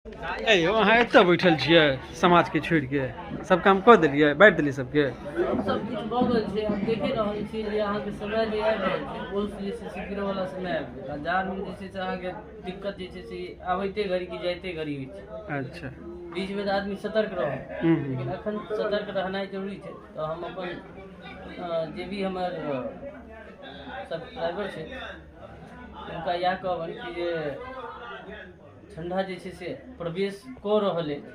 यौ अहाँ एतऽ बैठल छियै समाजके छोड़िके सब काम कऽ देलियै बाँटि देलियै सबके सब किछु भऽ गेल छै। आब देखे रहल छी जे अहाँके समय जे आबि रहल छै, ओस जे छै से गिरऽवला समय आबि गेल। आ जाड़मे जे छै से अहाँके दिक्कत जे छै से आबैते घड़ी कि जाइते घड़ी होइ छै। अच्छा, बीचमे तऽ आदमी सतर्क रहल, लेकिन एखन सतर्क रहनाइ जरूरी छै। तऽ हम अपन जे भी हमर सब्सक्राइबर छै, हुनका इएह कहबनि कि जे ठण्डा जे छै से प्रवेश कऽ रहल अछि,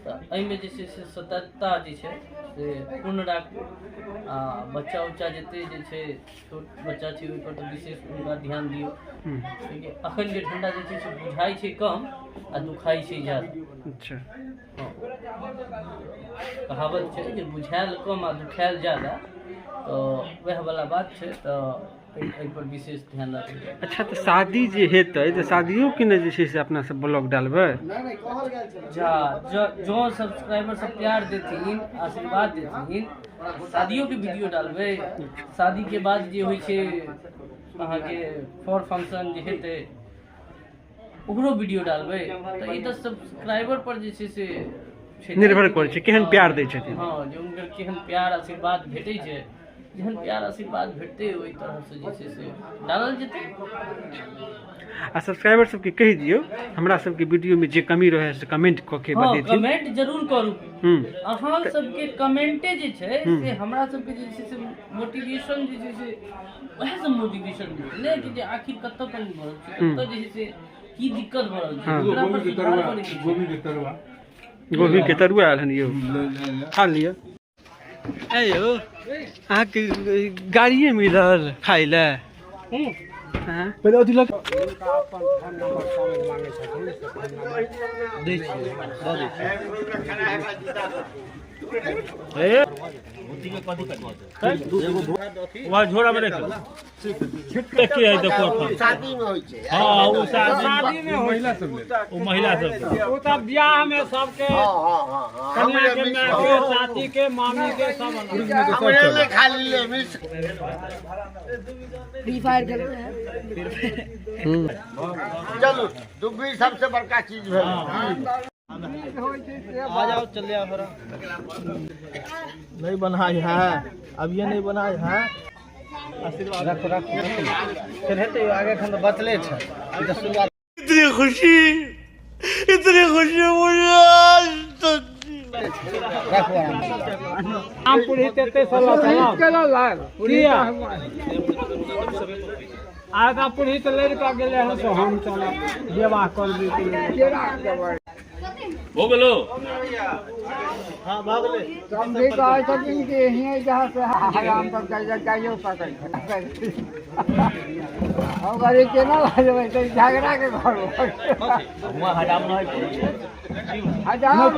तऽ एहिमे जे छै से सतर्कता जे छै से पूर्ण राखू। आ बच्चा उच्चा जते जे छै, छोट बच्चा छै, ओहिपर तऽ विशेष हुनका ध्यान दियौ, कियाकि एखनके ठण्डा जे छै से बुझाइ छै कम आ दुखाइ छै ज्यादा। हँ, कहावत छै जे बुझायल कम आ दुखायल ज्यादा, तऽ वएह वला बात छै। तऽ एहिपर विशेष ध्यान राखै। अच्छा, तऽ शादी जे हेतै तऽ शादियोके ने जे छै से अपना सब ब्लॉग डालबै? जा जँ सब्सक्राइबर सब प्यार देथिन, आशीर्वाद देथिन, शादियोके वीडियो डालबै। शादीके बाद जे होइ छै अहाँके फॉर फंक्शन जे हेतै, ओकरो वीडियो डालबै। तऽ ई तऽ सब्सक्राइबर पर जे छै से छै ने। निर्भर करै छै केहन प्यार दै छथिन। हँ, जे हुनकर केहन प्यार आशीर्वाद भेटै छै, जेहन प्यार आशीर्वाद भेटतै, ओहि तरहसँ जे छै से डालल जेतै। आ सब्सक्राइबर सबके कहि दियौ, हमरा सबके वीडियोमे जे कमी रहै से कमेंट कऽ के बतेथिन। कमेंट जरूर करू। अहाँ सबके कमेंटे जे छै से हमरा सबके जे छै से मोटिवेशन जे छै से वएह सब मोटिवेशन मिलतै ने कि जे आखिर कतऽ कमी भऽ रहल छै, कतऽ जे छै से की दिक्कत भऽ रहल छै, ओकरा पर सुधार करैके छै। गोभी के तरुआ, गोभी के तरुआ आयल हन यौ, खा लिअ। ऐ यौ, अहाँके गाड़िए मिलल खाय लए? हँ? पहिले अथी लग वहाँ झोरा में रख के है, देखो अपन। शादी में होइ छै। हाँ, वो शादी में महिला सब लेल। वो महिला सब के। ओ तऽ बियाह में सबके हँ हँ हँ हँ कन्या के, हमरे माय के, चाची के, मामी के सब। हमरे ले खाली ले मिस। फ्री फायर खेलते हैं। चलू, दुब्बी सबसे बड़का चीज भेल। नहीं बनाई है, अब ये नहीं बनाई है। इतनी खुशी, इतनी खुशी मुझे आज तक। आम पुरहित एते किया आधा पुरहित लड़का गेलै हँ, तो हम चलब विवाह करबै। हो गेलो। समझी कहै छथिन कि हियाँ जहाँ से हराम पर जाइयो सकै छै। हम कहलियै केना भऽ जेबै, तऽ झगड़ा के घर हजाम।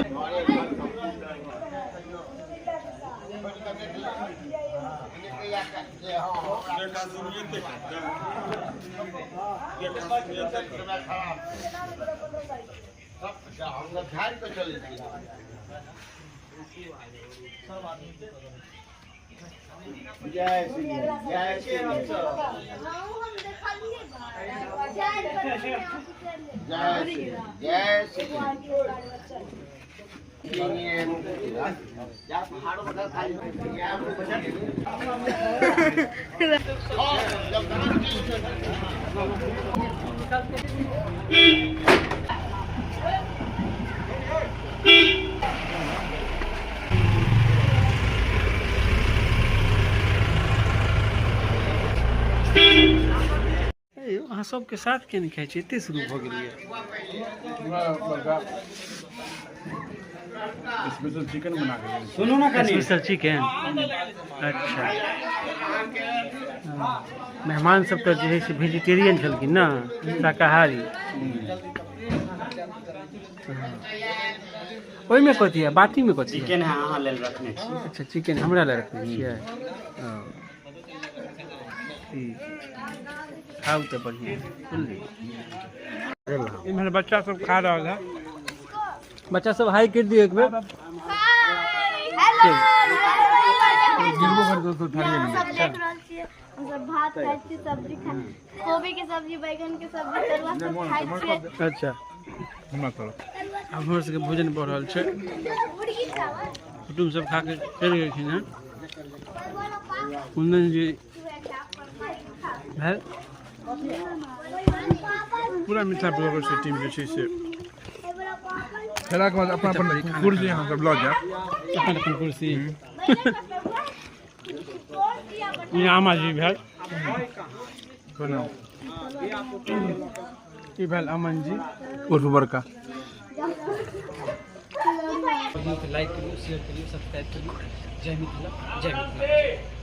हम झाड़ि कऽ चलै छी। जय श्री जय श्री जय श्री जय श्री। यौ, अहाँ सबके साथ किया नहि खाइ छी? एते शुरू भऽ गेलियै। स्पेशल चिकन बना के। स्पेशल चिकन, अच्छा। हाँ, मेहमान सब तऽ जे है से वेजिटेरियन छलखिन ने, शाकाहारी। हाँ। ओहिमे कथी है? बाटीमे कथी है? चिकन है, अहाँ लेल रखने छी। अच्छा, चिकन हमरा लए रखने छियै? ओ, ठीक छै, खाउ तऽ बढ़िआँ बुझलियै। इम्हर बच्चा सब खा रहल है। बच्चा सब, हाई कर दियौ एक बेर। हेलो। गिरबो कर दोस्तों थाली में। सब देख रहल छियै, हमसब भात खाइ छी, सब्जी खाइ, कोबी के सब्जी, बैगन के सब्जी, तरुआ सब खाइ छियै। अच्छा। हमरा तरफ तरुआ। आब हमर सबके भोजन भऽ रहल छै। कुटुम्ब सब खा के चलि गेलखिन हँ। कुंदन जी भेल। पूरा मिथिला ब्लॉगर्स के टीम जे छै से खेलाके बाद अपना अपन कुर्सी अहाँ सब लऽ जायब। अपन अपन कुर्सी। ई आमा जी भेल। प्रणाम। ई भेल अमन जी उर्फ बड़का। लाइक करियौ, शेयर करियौ, सब्सक्राइब करियौ। जय मिथिला, जय मिथिला।